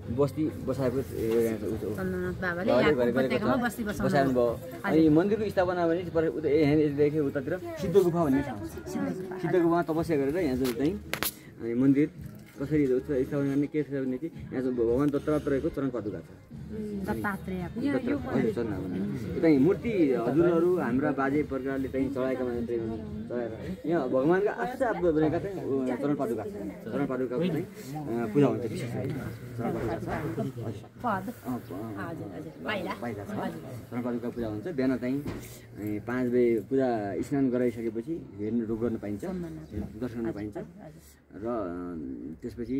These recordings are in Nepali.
बस्ती बसाएको चन्द्रनाथ बाबाले यहाँको उपत्यकामा बस्ती बसाउनु भयो। अनि मन्दिरको स्थापना भने यहाँदेखि उतातिर सिद्ध गुफा भन्ने ठाउँ छ। सिद्ध गुफामा तपस्या गरेर यहाँ चाहिँ अनि मन्दिर कसरी स्थापना गर्ने के छ भने चाहिँ यहाँ चाहिँ भगवान् दत्तात्रेयको चरण पादुका छ। चाहिँ मूर्ति हजुरहरू हाम्रा बाजे प्रकारले चाहिँ चढाएका मान्छे चढाएर यहाँ भगवान्का आफू बनेका चाहिँ चरण पादुका छ। चरण पादुकाको चाहिँ पूजा हुन्छ विशेष चरण पादुका पूजा हुन्छ। बिहान चाहिँ 5 बजे पूजा स्नान गराइसकेपछि हेर्नु ढोक गर्न पाइन्छ, दर्शन गर्न पाइन्छ। र त्यसपछि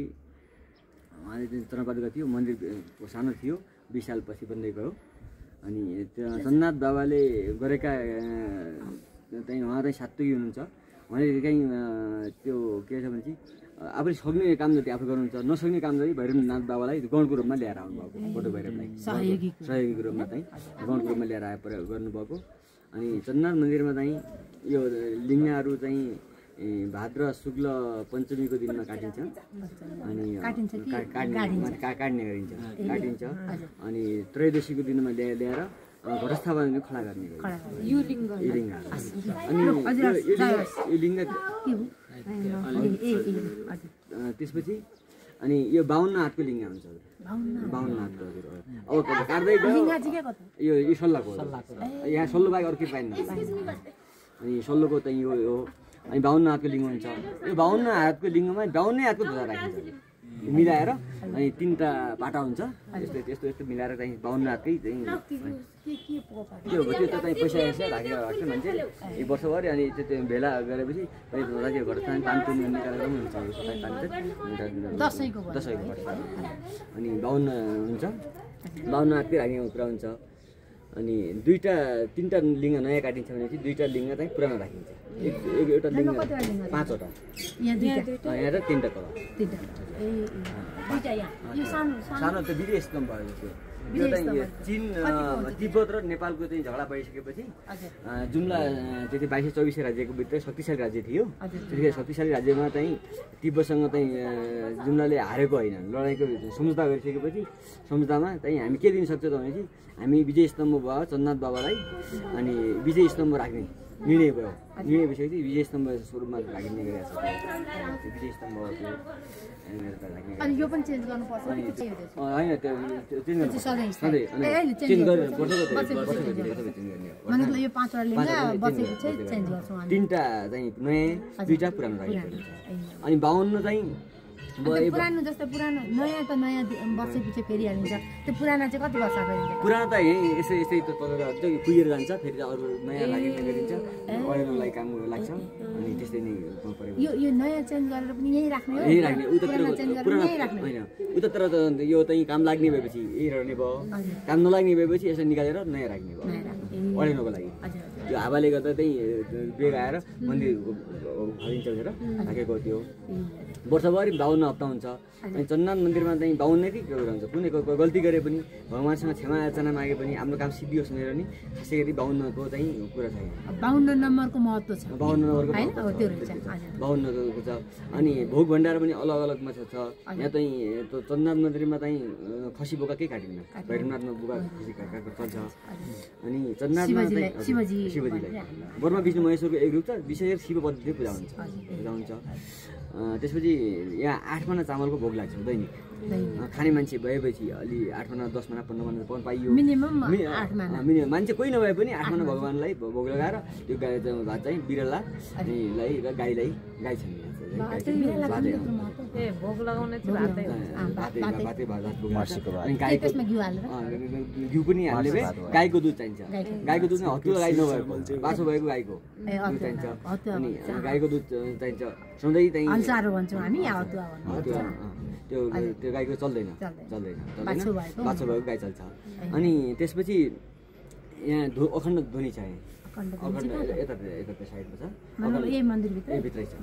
उहाँले चाहिँ चरण पादुका थियो, मन्दिर सानो थियो, 20 सालपछि बन्दै गयो। अनि चन्द्रनाथ बाबाले गरेका चाहिँ उहाँ चाहिँ सात्विकी हुनुहुन्छ। उहाँले कहीँ त्यो के छ भने चाहिँ आफूले सक्ने काम जति आफू गर्नुहुन्छ, नसक्ने काम जति भैरवनाथ बाबालाई गौडको रूपमा ल्याएर आउनुभएको, बडो भैरवलाई सहयोगीको रूपमा चाहिँ गौडको रूपमा ल्याएर आएर गर्नुभएको। अनि चन्द्रनाथ मन्दिरमा चाहिँ यो लिङ्गहरू चाहिँ भाद्र शुक्ल पञ्चमीको दिनमा काटिन्छ। अनि काट्ने गरिन्छ, काटिन्छ। अनि त्रयोदशीको दिनमा ल्याएर घटस्थापन खडा गर्ने गरिन्छ। यो लिङ्ग अनि यो लिङ्ग त्यसपछि अनि यो 52 हातको लिङ्ग हुन्छ। 52 हातको हजुर। अब काट्दै गयो यो सल्लाको यहाँ सल्लो बाहेक अरू के पाइन्न। अनि सल्लोको चाहिँ यो अनि 52 हातको लिङ्ग हुन्छ। यो 52 हातको लिङ्गमा 52 हातको ध्वजा राखिन्छ मिलाएर। अनि 3टा पाटा हुन्छ यस्तो यस्तो मिलाएर चाहिँ 52 हातकै चाहिँ त्यो त चाहिँ पैसा राखेर राख्छ मान्छे एक वर्षभरि। अनि त्यो भेला गरेपछि ध्वजा घर तानतुन गर्ने कार्यक्रम हुन्छ दसैँको। अनि 52 हुन्छ, 52 हातकै राख्ने कुरा हुन्छ। अनि 3टा लिङ्ग नयाँ काटिन्छ भने चाहिँ 2टा लिङ्ग चाहिँ पुरानो राखिन्छ। एउटा लिङ्ग 5वटा यहाँ र 3टा तल सानो त्यो विदेश स्तम्भ भयो। त्यो चाहिँ चीन तिब्बत र नेपालको चाहिँ झगडा भइसकेपछि जुम्ला त्यति 2224 राज्यको भित्र शक्तिशाली राज्य थियो। त्यतिखेर शक्तिशाली राज्यमा चाहिँ तिब्बतसँग चाहिँ जुम्लाले हारेको होइन, लडाइँको सम्झौता गरिसकेपछि सम्झौतामा चाहिँ हामी के दिन सक्छौँ भनेपछि हामी विजय स्तम्भ भयो चन्द्रनाथ बाबालाई अनि विजय स्तम्भ राख्ने निर्णय भयो। निर्णय भइसकेपछि विजय स्तम्भ स्वरूपमा राखिने गरेको छ। विजय स्तम्भ अनि यो पनि चेन्ज गर्नुपर्छ होइन, त्यो चेन्ज गर्नु सधैँ चेन्ज गरेर मतलब यो 5वटा लिङ्ग बसेको चाहिँ चेन्ज गर्छौँ। 3टा चाहिँ नयाँ 2टा पुरानो राखिन्छ। अनि 52 चाहिँ पुरानो जस्तो पुरानो नयाँ त नयाँ बसेपछि फेरि हालिन्छ। त्यो पुरानो चाहिँ कति वर्ष फेरि पुरानो त यही यसै त कुहिएर जान्छ, फेरि अरू नयाँ राखिने गरिन्छ, अरूलाई काम लाग्छ। अनि त्यस्तै नै यो नयाँ चेन्ज गरेर पनि यही राख्ने हो। यही राख्ने उतातिर होइन, उतातिर त यो चाहिँ काम लाग्ने भएपछि यही रहने भयो, काम नलाग्ने भएपछि यसो निकालेर नयाँ राख्ने भयो अडेनको लागि। त्यो हावाले गर्दा चाहिँ बेग आएर मन्दिर हरिन्छ भनेर राखेको थियो। वर्षभरि 52 हप्ता हुन्छ। अनि चन्द्रनाथ मन्दिरमा चाहिँ 52 नै कुरा हुन्छ। कुनै गल्ती गरे पनि भगवान्सँग क्षमा याचना मागे पनि आफ्नो काम सिद्धियोस् भनेर नि खासै गरी 52 को चाहिँ कुरा छ। 52 नम्बरको महत्त्व छ। 52 नम्बरको महत्त्व छ। अनि भोग भण्डार पनि अलग अलगमा छ। यहाँ चाहिँ चन्द्रनाथ मन्दिरमा चाहिँ खसी बोका केही काटिन्न, भैरवनाथमा बोका खसी काटेको चल्छ। अनि चन्द्रनाथमा चाहिँ शिवजीलाई ब्रह्मा विष्णु महेश्वरको एक रूप छ। विशेष शिव पद्धतिले पूजा हुन्छ। त्यसपछि यहाँ 8 मना चामलको भोग लाग्छ दैनिक। खाने मान्छे भएपछि अलि 8 मना 10 मना 15 मना पाइयो मिनिमम 8 मना। मिनिमम मान्छे कोही नभए पनि 8 मना भगवान्लाई भोग लगाएर त्यो गाई भात चाहिँ बिरला लाई र गाईलाई गाई छन् भोग लगाउने चाहिँ घिउ पनि हाल्ने भए गाईको दुध चाहिन्छ। गाईको दुध हतुवा गाई नभएको बाछो भएको गाईको दुध चाहिन्छ। अनि गाईको दुध चाहिन्छ सधैँ चाहिँ त्यो गाईको चल्दैन बाछो भएको गाई चल्छ। अनि त्यसपछि यहाँ अखण्ड ध्वनि छ। अखण्ड यता साइडमा छ, यही मन्दिरभित्रै छ।